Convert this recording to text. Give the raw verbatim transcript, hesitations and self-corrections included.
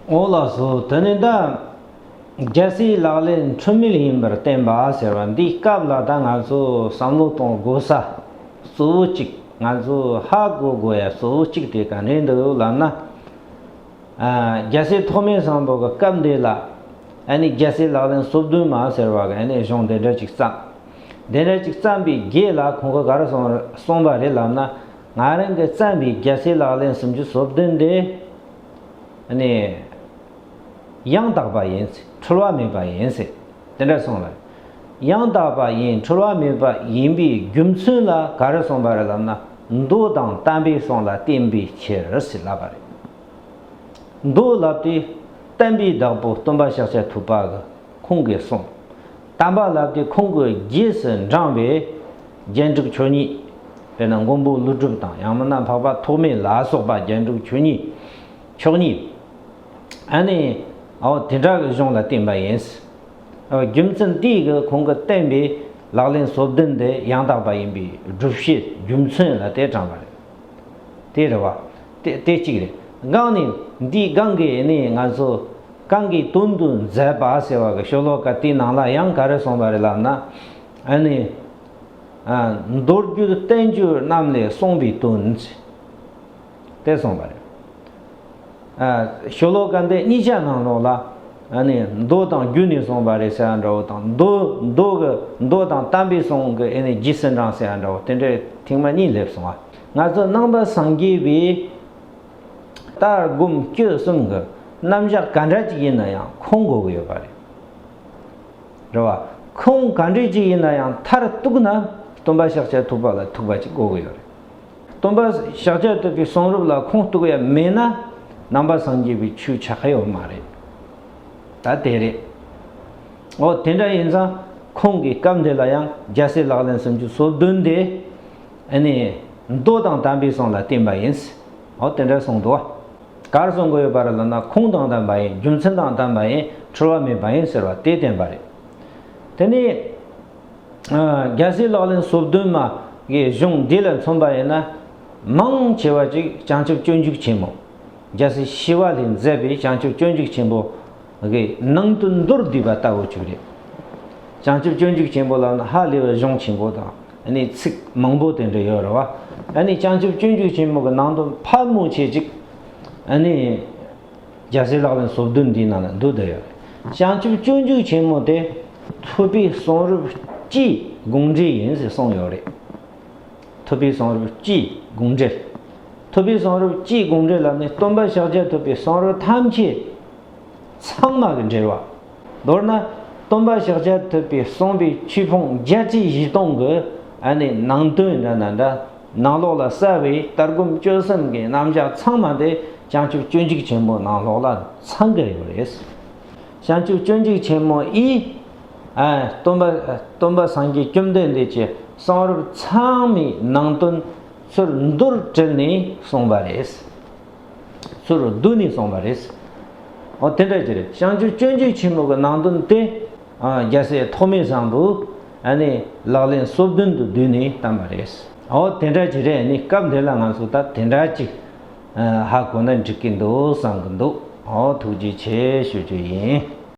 འོ་ལགས་སོ། དེ་ནས་ད་རྒྱལ་སྲས་ལག་ལེན་འཁྲུལ་མེད་ཡིན་པར་བསྟན་པ་ཟེར་བ་འདིའི་སྐབས་ལ་ད་ང་ཚོ་བསམ་བློ་གཏོང་དགོས་ས་གཙོ་བོ་གཅིག་ང་ཚོ་ཧ་གོ་དགོས་ཡ་གཙོ་བོ་གཅིག་དེ་ག་འདྲ་འདུག་ལབ་ན། ཨ། རྒྱལ་སྲས་ཐོགས་མེད་བཟང་པོ་གི་སྐབས་འདི་ལ་ཨ་ནི་རྒྱལ་སྲས་ལག་ལེན་སོ་བདུན་མ་ཟེར་བ་གི་ཨ་ནི་གཞུང་དེ་འདྲ་ཅིག་བརྩམས། དེ་འདྲ་ཅིག་བརྩམས་པའི་རྗེས་ལ་ཁོང་གིས་ག་རེ་གསུངས་གསུངས་པ་རེད་ལབ་ན། ང་རང་གིས་བརྩམས་པའི་རྒྱལ་སྲས་ལག་ལེན་སུམ་ཅུ་སོ་བདུན་དེ་ཨ་ནི་ཡང་དག་པ་ཡིན་ཟེར། འཁྲུལ་བ་མེད་པ་ཡིན་ཟེར། དེ་འདྲ་གསུངས་ལ། ཡང་དག་པ་ཡིན། འཁྲུལ་བ་མེད་པ་ཡིན་པའི་རྒྱུ་མཚན་ལ་ག་རེ་གསུངས་པ་རེད་ལབ་ན། མདོ་དང་དམ་པའི་གསུང་ལ་བརྟེན་པའི་ཕྱིར་ཟེར་ལབ་པ་རེད། མདོ་ལབ་དེ་བསྟན་པའི་བདག་པོ་སྟོན་པ་ཤཱཀྱ་ཐུབ་པ་གི་ཁོང་གི་གསུང་། དམ་པ་ལབ་དེ་ཁོང་གི་རྗེས་སུ་འབྲངས་པའི་རྒྱན་དྲུག་མཆོག་གཉིས། དཔེར་ན་མགོན་པོ་ཀླུ་སྒྲུབ་དང་། ཡང་མིན་ན་འཕགས་པ་ཐོགས་མེད་ལ་སོགས་པ་རྒྱན་དྲུག་མཆོག་གཉིས། མཆོག་གཉིས། ཨ་ནི་འོ་དེ་འདྲ་གི་གཞུང་ལ་བརྟེན་པ་ཡིན། རྒྱུ་མཚན་དེའི་གི་ཁོང་གི་བསྟན་པའི་ལག་ལེན་སོ་བདུན་དེ་ཡང་དག་པ་ཡིན་པའི་སྒྲུབ་བྱེད་རྒྱུ་མཚན་ལ་དེ་དྲངས་པ་རེད། དེ་རེད་བ། དེ་དེ་གཅིག་རེད། གང་ནི་འདིའི་གང་གི་ནི་ང་ཚོ་གང་གི་དོན་དུ་མཛད་པ་ཟེར་བ་གི་ཤོ་ལོ་ཀ་དེའི་ནང་ལ་ཡང་ག་རེ་གསུངས་པ་རེད་ལབ་ན། ཨ་ནི་ཨ་མདོ་རྒྱུད་བསྟན་བཅོས་རྣམས་ལས་གསུངས་པའི་དོན་དེ་གསུངས་པ་རེད། ཨ། ཤོ་ལོ་ཀ་འདི་གཉིས་ཆ་ནང་ལོགས་ལ་ཨ་ནི་མདོ་དང་རྒྱུད་ནས་གསུངས་པ་རེད་ཟེར་ཡ་འདྲ་བོ་དང་། མདོ་མདོ་གི་མདོ་དང་དམ་པའི་གསུང་གི་ཨ་ནི་རྗེས་སུ་འབྲངས་ཟེར་ཡ་འདྲ་བོ་དེ་འདྲའི་ཐེངས་མ་གཉིས་སླེབས་སོང་བ། ང་ཚོ་ནང་པ་སངས་རྒྱས་པའི་ལྟ་སྒོམ་སྤྱོད་གསུམ་གི་རྣམ་གཞག་ག་འདྲ་ཅིག་ཡིན་ན་ཡང་ཁུངས་དགོས་ཀྱི་ཡོད་པ་རེད། རེད་བ། ཁུངས་ག་འདྲ་ཅིག་ཡིན་ན་ཡང་མཐར་གཏུགས་ན་སྟོན་པ་ཤཱཀྱ་ཐུབ་པ་ལ་ཐུག་པ་ཅིག་དགོས་ཀྱི་ཡོད་རེད། སྟོན་པ་ཤཱཀྱ་ཐུབ་པའི་གསུང་རབ་ལ་ཁུངས་གཏུགས་ཡ་མེད་ན་ནང་པ་སངས་རྒྱས་པའི་ཆོས་ཆགས་ཀྱི་ཡོད་མ་རེད། ད་དེ་རེད། འོ་དེ་འདྲ་ཡིན་ཙང་ཁོང་གི་སྐབས་འདི་ལ་ཡང་རྒྱལ་སྲས་ལག་ལེན་སུམ་ཅུ་སོ་བདུན་དེ་ཨ་ནི་མདོ་དང་དམ་པའི་གསུང་ལ་བརྟེན་པ་ཡིན། འོ་དེ་འདྲ་གསུངས་འདུག་བ། ག་རེ་གསུང་གི་ཡོད་པ་རེད་ལབ་ན། ཁུངས་དང་ལྡན་པ་ཡིན། རྒྱུ་མཚན་དང་ལྡན་པ་ཡིན། འཁྲུལ་བ་མེད་པ་ཡིན་ཟེར་བ་དེ་བསྟན་པ་རེད། དེ་ནས་ཨ་རྒྱལ་སྲས་ལག་ལེན་སོ་བདུན་མ་གི་གཞུང་འདི་ལ་མཚོན་པ་ཡིན་ན། མང་ཆེ་བ་ཅིག་བྱང་ཆུབ་སྤྱོད་འཇུག་ཆེན་མོ། རྒྱལ་སྲས་ཞི་བ་ལྷས་མཛད་པའི་བྱང་ཆུབ་སྤྱོད་འཇུག་ཆེན་པོ་གི་ནང་དོན་མདོར་བསྡུས་པ་ལྟ་བུ་ཅིག་རེད། བྱང་ཆུབ་སྤྱོད་འཇུག་ཆེན་པོ་ལབ་ན་ཧ་ལས་པའི་གཞུང་ཆེན་པོ་དང་། ཨ་ནི་ཚིག་མང་པོ་དེ་འདྲ་ཡོད་རེད་བ། ཨ་ནི་བྱང་ཆུབ་སྤྱོད་འཇུག་ཆེན་མོ་གི་ནང་དོན་ཕལ་མོ་ཆེ་ཅིག་ཨ་ནི་རྒྱལ་སྲས་ལག་ལེན་སོ་བདུན་འདིའི་ནང་ལ་འདུ་བསྡད་ཡོད་རེད། བྱང་ཆུབ་སྤྱོད་འཇུག་ཆེན་མོ་དེ་ཐུབ་པའི་གསུང་རབ་སྤྱིའི་དགོངས་འགྲེལ་ཡིན་ཟེར་གསུངས་ཡོད་རེད། ཐུབ་པའི་གསུང་རབ་སྤྱིའི་དགོངས་འགྲེལ། ཐུབ་པའི་གསུང་རབ་སྤྱིའི་དགོངས་འགྲེལ་ལ་ནི་སྟོན་པ་ཤཱཀྱ་ཐུབ་པའི་གསུང་རབ་ཐམས་ཅད་ཚང་མ་གི་འགྲེལ་བ། མདོར་ན་སྟོན་པ་ཤཱཀྱ་ཐུབ་པས་གསུངས་པའི་ཆོས་ཕུང་བརྒྱད་ཁྲི་བཞི་སྟོང་གི་ཨ་ནི་ནང་དོན་འདྲ་ན་འདྲ། ནང་ལོགས་ལ་གསལ་བའི་ལྟ་སྒོམ་སྤྱོད་གསུམ་གྱི་རྣམ་གཞག་ཚང་མ་དེ་བྱང་ཆུབ་སྤྱོད་འཇུག་ཆེན་མོ་ནང་ལོགས་ལ་ཚང་གི་ཡོད་རེད། བྱང་ཆུབ་སྤྱོད་འཇུག་ཆེན་མོ་ཡིས། ཨ། སྟོན་པ་སྟོན་པ་སངས་རྒྱས་བཅོམ་ལྡན་འདས་ཀྱི་གསུང་རབ་ཚང་མའི་ནང་དོན་ཚུར་མདོར་དྲིལ་ནས་གསུངས་པ་རེད། ཚུར་བསྡུས་ནས་གསུངས་པ་རེད། འོ་དེ་འདྲ་ཅིག་རེད། བྱང་ཆུབ་སྤྱོད་འཇུག་ཆེན་མོ་གི་ནང་དོན་དེ། ཨ། རྒྱལ་སྲས་ཐོགས་མེད་བཟང་པོས་ཨ་ནི་ལག་ལེན་སོ་བདུན་དུ་བསྡུས་ནས་བསྟན་པ་རེད། འོ་དེ་འདྲ་ཅིག་རེད། ཨ་ནི་སྐབས་འདི་ལ་ང་ཚོ་ད་དེ་འདྲ་ཅིག་ཨ། ཧ་གོ་ན་འགྲིག་གི་འདུག་བསམ་གི་འདུག་འོ་ཐུགས་རྗེ་ཆེ་ཞུ་རྒྱུ་ཡིན།